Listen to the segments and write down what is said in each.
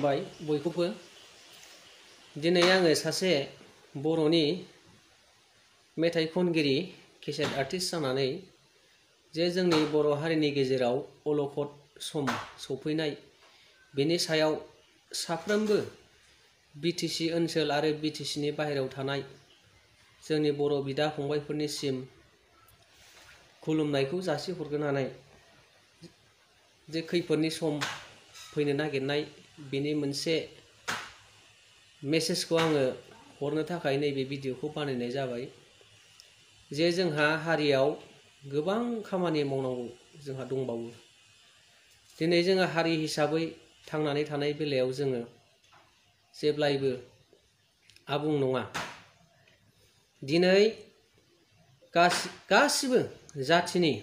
खुलुमबाय बयखौबो। दिनै आङो सासे बर'नि मेथाइ खनगिरि केसेट आर्टिस्ट जानानै जे जोंनि बर' हारिनि गेजेराव अलखद सम सफैनाय बेनि सायाव साफ्रोमबो बिटिसि ओनसोल आरो बिटिसिनि बाहेरायाव थानाय जोंनि बर' बिदा फंबायफोरनिसिम खुलुमनायखौ जासिहरग्रोनानै जे खैफोदनि सम फैनो नागिरनाय बेनि मोनसे मेसेजखौ आङो हरनो थाखाय नैबे भिडिअखौ बानायनाय जाबाय। जे जोंहा हारियाव गोबां खामानि मावनांगौ जोंहा दंबावो। दिनै जोङो हारि हिसाबै थांनानै थानाय बेलायाव जोङो जेब्लायबो आबुं नङा। दिनै गासिबो जाथिनि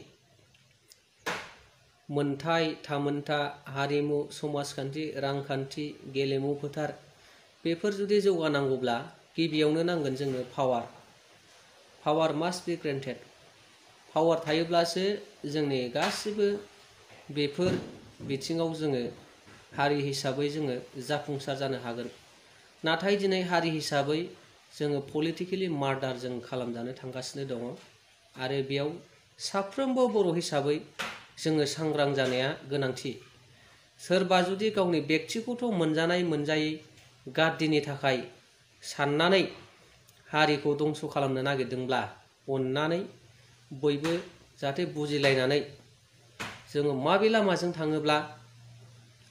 मोनथाय थामोनथा हारिमु समाजखान्थि रांखान्थि गेलेमु फोथार बेफोर जुदि जौगानांगौब्ला गिबियावनो नांगोन जोंनो पावार मास्ट बी ग्रेन्टेड। पावार थायोब्लासो जोंनि गासिबो बेफोर बिथिङाव जोङो हारि हिसाबै जोङो जाफुंसार जानो हागोन। नाथाय दिनै हारि हिसाबै जोङो पलिटिकेलि मार्डार जों खालामजानो थांगासिनो दङ आरो बेयाव साफ्रोमबो बर' हिसाबै जोङो सांग्रां जानाया गोनांथि। सोरबा जुदि गावनि बेक्तिगत मोनजानाय मोनजायै गाद्दिनि थाखाय साननानै हारिखौ दंस' खालामनो नागिरदोंब्ला अननानै बयबो जाहाथे बुजिलायनानै जोङो माबे लामाजों थाङोब्ला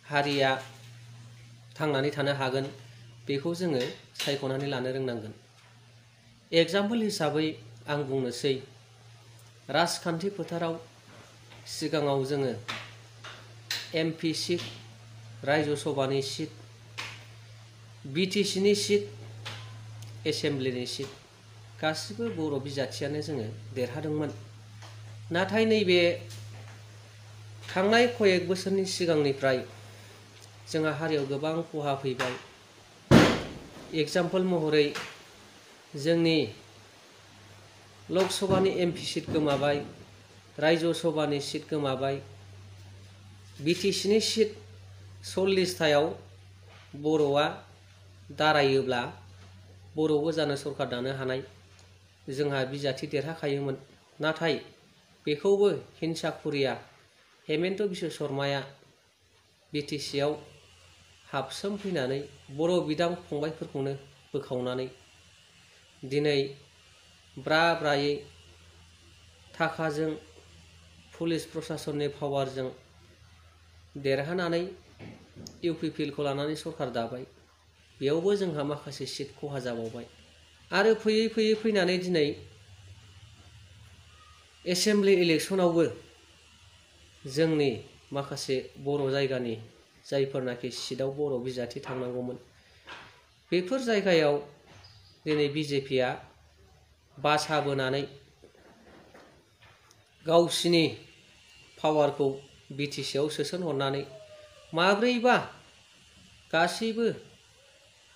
हारिया थांनानै थानो हागोन बेखौ जोङो सायख'नानै लानो रोंनांगोन। एग्जाम्पोल हिसाबै आं बुंनोसै, राजखान्थि फोथाराव सिगाङाव जोङो MP सिट, रायजो सभानि सिट, बिटिसिनि सिट, एसेमब्लिनि सिट गासिबो बर' बिजाथियानो जोङो देरहादोंमोन। नाथाय नैबे थांनाय कयेक बोसोरनि सिगांनिफ्राय जोंहा हारियाव गोबां खहा फैबाय। एग्जाम्पोल महरै जोंनि लक सभानि MP सिट गोमाबाय, रायजो सभानि सिट गोमाबाय, बिटिसिनि सिट 40थायाव बर'आ दारायोब्ला बर'बो जानो सरकार दानो हानाय जोंहा बिजाथि देरहाखायोमोन। नाथाय बेखौबो हिंसाखुरिया हेमेन्त बिश्व शर्माया बिटिसिआव हाबसोमफैनानै बर' बिदा फंबायफोरखौनो बोखावनानै दिनै ब्रा ब्रायै थाखाजों पुलिस प्रसासननि पावारजों देरहानानै UPPLखौ लानानै सरकार दाबाय। बेयावबो जोंहा माखासे सिट खहा जाबावबाय आरो फैयै फैयै फैनानै दिनै एसेमब्लि इलेक्सनावबो जोंनि माखासे बर' जायगानि जायफोरनाखि सिटआव बर' बिजाथि थांनांगौमोन बेफोर जायगायाव दिनै BJPआ बासाबोनानै गावसिनि पावारखौ बिटिसिआव सोसनहरनानै माब्रैबा गासैबो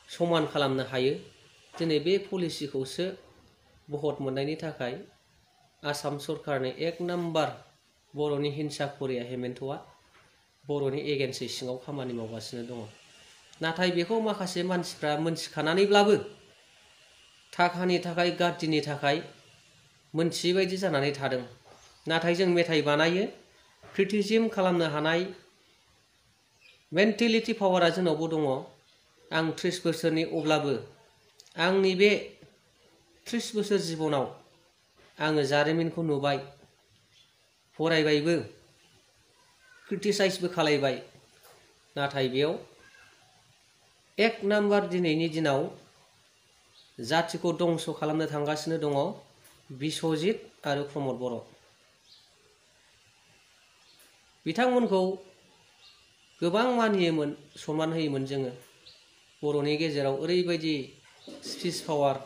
समान खालामनो हायो। दिनै बे पलिसिखौसो भट मोननायनि थाखाय आसाम सरकारनि 1 नाम्बार बर'नि हिंसाखुरिया हेमेन्टआ बर'नि एगेन्सि सिङाव खामानि मावगासिनो दङ। नाथाय बेखौ माखासे मानसिफ्रा मोनथिखानानैब्लाबो थाखानि थाखाय गाद्दिनि थाखाय मोनथियै बायदि जानानै थादों। नाथाय जों मेथाइ बानायो, क्रिटिसिजम खालामनो हानाय मेन्टेलिटि पावारा जोंनावबो दङ। आं 30 बोसोरनि, अब्लाबो आंनि बे 30 बोसोर जिबनाव आङो जारिमिनखौ नुबाय, फरायबायबो, क्रिटिसाइजबो खालायबाय। नाथाय बेयाव 1 नाम्बार दिनैनि दिनाव जाथिखौ दंस' खालामनो थांगासिनो दङ बिस्वजित आरो प्रमद बर'। बिथांमोनखौ गोबां मानियोमोन, सनमान होयोमोन जोङो। बर'नि गेजेराव ओरैबायदि स्पिच पावार,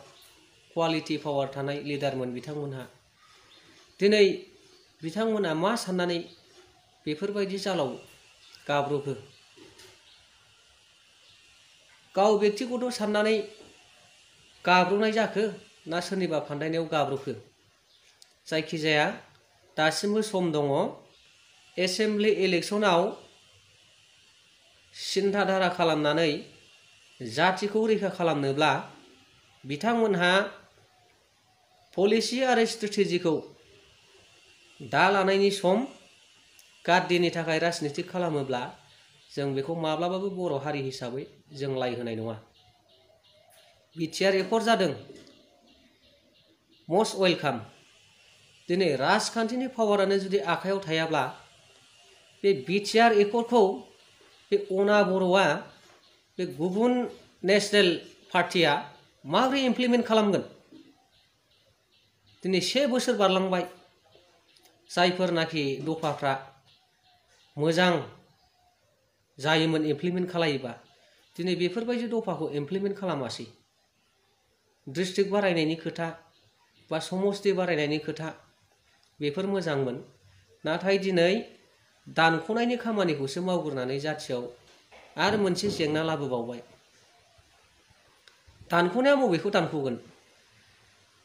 क्वालिटि पावार थानाय लिडारमोन बिथांमोनहा। दिनै बिथांमोना मा साननानै बेफोरबायदि जालाव गाब्रबो? गाव बेक्तिगत साननानै गाब्रबनाय जाखो ना सोरनिबा फान्दायनायाव गाब्रबखो? जायखिजाया दासिमबो सम दङ। एसेमब्लि इलेक्सनाव सिन्थाधारा खालामनानै जातिखौ रैखा खालामनोब्ला बिथांमोनहा पलिसि आरो स्ट्रेटेजिखौ दा लानायनि सम गार्डेनि थाखाय राजनिति खालामोब्ला जों बेखौ माब्लाबाबो बर' हारि हिसाबै जों लाय होनाय नङा। बिटिआर एकर्ड जादों मस्ट वेलकाम। दिनै राजखान्थिनि पावारानो जुदि आखायाव थायाब्ला बे बिटिआर एकर्डखौ बे अना बर'आ बे गुबुन नेशनेल पार्टिया माबोरै इमप्लिमेन्ट खालामगोन? दिनै 1 बोसोर बारलांबाय, जायफोरनाखि दफाफ्रा मोजां जायोमोन इमप्लिमेन्ट खालायोबा दिनै बेफोरबायदि दफाखौ इमप्लिमेन्ट खालामासै। डिस्ट्रिक्ट बारायनायनि खोथा बा समस्ति बारायनायनि खोथा बेफोर मोजांमोन, नाथाय दिनै दानख'नायनि खामानिखौसो मावग्रोनानै जाथियाव आरो मोनसे जेंना लाबोबावबाय। दानख'नाया बबेखौ दानख'गोन?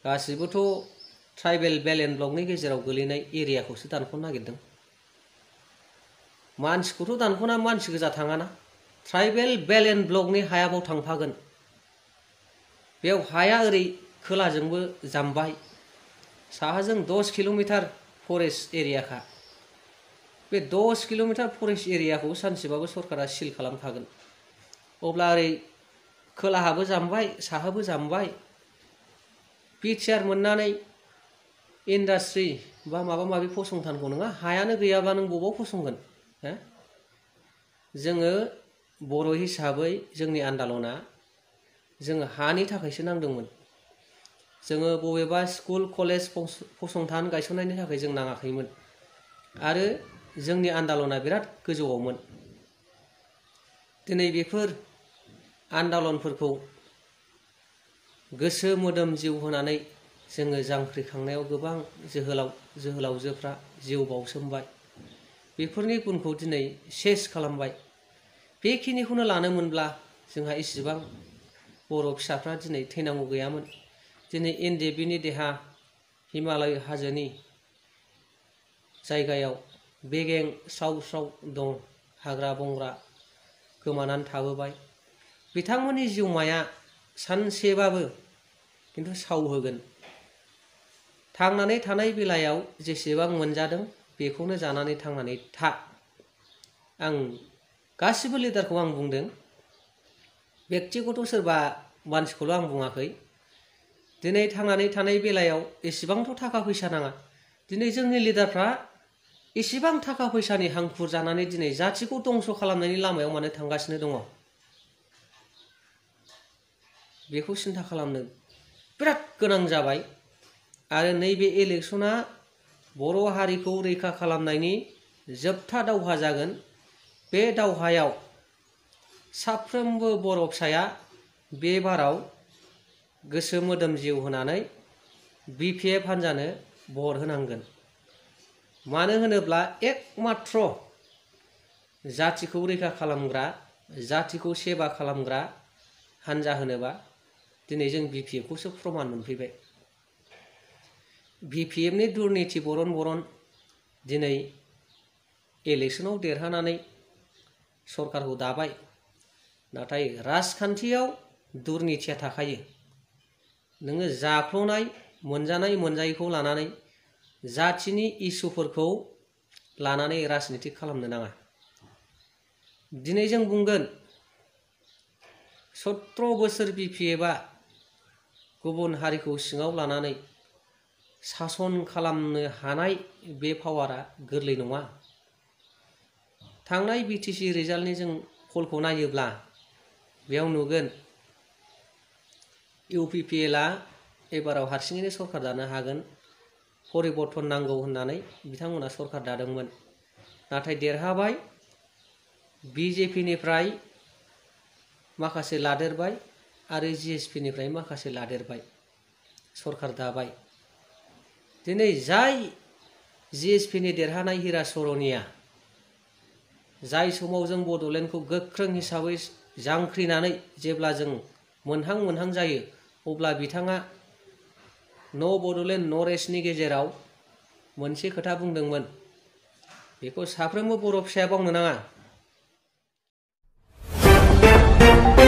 गासिबोथ' ट्राइबेल बेल्ट एन्ड ब्लकनि गेजेराव गोलैनाय एरियाखौसो दानख'नो नागिरदों। मानसिखौथ' दानख'ना मानसि गोजा थाङाना, ट्राइबेल बेल्ट एन्ड ब्लकनि हायाबाव थांफागोन। बेयाव हाया ओरै खोलाजोंबो जामबाय, साहाजों 10 किल'मिटार फरेस्ट एरियाखा। बे 10 किल'मिटार फरेस्ट एरियाखौ सानसेबाबो सरकारा सिल खालामखागोन। अब्ला ओरै खोलाहाबो जामबाय, साहाबो जामबाय। बिटिआर मोननानै इन्डास्ट्रि बा माबा माबि फसंथानखौ नोङा, हायानो गैयाबा नों बबाव फसंगोन? जोङो बर' हिसाबै जोंनि आन्दालना जोङो हानि थाखायसो नांदोंमोन। जोङो बबेबा स्कुल कलेज फसंथान गायसननायनि थाखाय जों नाङाखैमोन आरो जोंनि आन्दालना बिराद गोजौआवमोन। दिनै बेफोर आन्दालनफोरखौ गोसो मोदोम जिउ होनानै जोङो जांख्रिखांनायाव गोबां जोहोलावजोफ्रा जिउ बाउसोमबाय। बेफोरनि गुनखौ दिनै सेस खालामबाय। बेखिनिखौनो लानो मोनब्ला जोंहा इसिबां बर' फिसाफ्रा दिनै थैनांगौ गैयामोन। दिनै एनडिएफबिनि देहा हिमालय हाजोनि जायगायाव बेगें स्राव स्राव दं, हाग्रा बंग्रा गोमानानै थाबोबाय। बिथांमोननि जिउमाया सानसेबाबो किन्तु सावहोगोन। थांनानै थानाय बेलायाव जेसेबां मोनजादों बेखौनो जानानै थांनानै था। आं गासिबो लिडारखौ आं बुंदों, बेक्तिगत सोरबा मानसिखौल' आं बुङाखै। दिनै थांनानै थानाय बेलायाव एसेबांथ' थाखा फैसा नाङा। दिनै जोंनि लिडारफ्रा एसेबां थाखा फैसानि हांखुर जानानै दिनै जाथिखौ दंस' खालामनायनि लामायाव मानो थांगासिनो दङ? बेखौ सिन्था खालामनो बिराद गोनां जाबाय। आरो नैबे इलेक्सना बर' हारिखौ रैखा खालामनायनि जोबथा दावहा जागोन। बे दावहायाव साफ्रोमबो बर' फिसाया बे बाराव गोसो मोदोम जिउ होनानै बिपिएफ हान्जानो भट होनांगोन। मानो होनोब्ला एकमात्र जातिखौ रैखा खालामग्रा, जातिखौ सेबा खालामग्रा हान्जा होनोबा दिनै जों बिपिएफखौसो प्रमान मोनफैबाय। बिपिएफनि दुर्निति बरन दिनै इलेक्सनाव देरहानानै सरकारखौ दाबाय, नाथाय राजखान्थियाव दुर्नितिया थाखायो। नोङो जाख्ल'नाय मोनजानाय मोनजायैखौ लानानै जातिनि इसुफोरखौ लानानै राजनिति खालामनो नाङा। दिनै जों बुंगोन 17 बोसोर बिपिएफआ गुबुन हारिखौ सिङाव लानानै सासन खालामनो हानाय बे पावारा गोरलै नङा। थांनाय बिटिसि रिजाल्टनि जों फलखौ नायोब्ला बेयाव नुगोन इउपिपिएलआ एबाराव हारसिङैनो सरकार दानो हागोन, परिबर्तन नांगौ होननानै बिथांमोना सरकार दादोंमोन। नाथाय देरहाबाय, बिजेपिनिफ्राय माखासे लादेरबाय आरो जिएसपिनिफ्राय माखासे लादेरबाय, सरकार दाबाय। दिनै जाय जिएसपिनि देरहानाय हिरा सरनिया जाय समाव जों बड'लेण्डखौ गोख्रों हिसाबै जांख्रिनानै जेब्ला जों मोनहां जायो, अब्ला बिथाङा न' बड'लेण्ड नर्थ इस्टनि गेजेराव मोनसे खोथा बुंदोंमोन। बेखौ साफ्रोमबो बर' फिसाया बावनो नाङा। गोजोन्थों।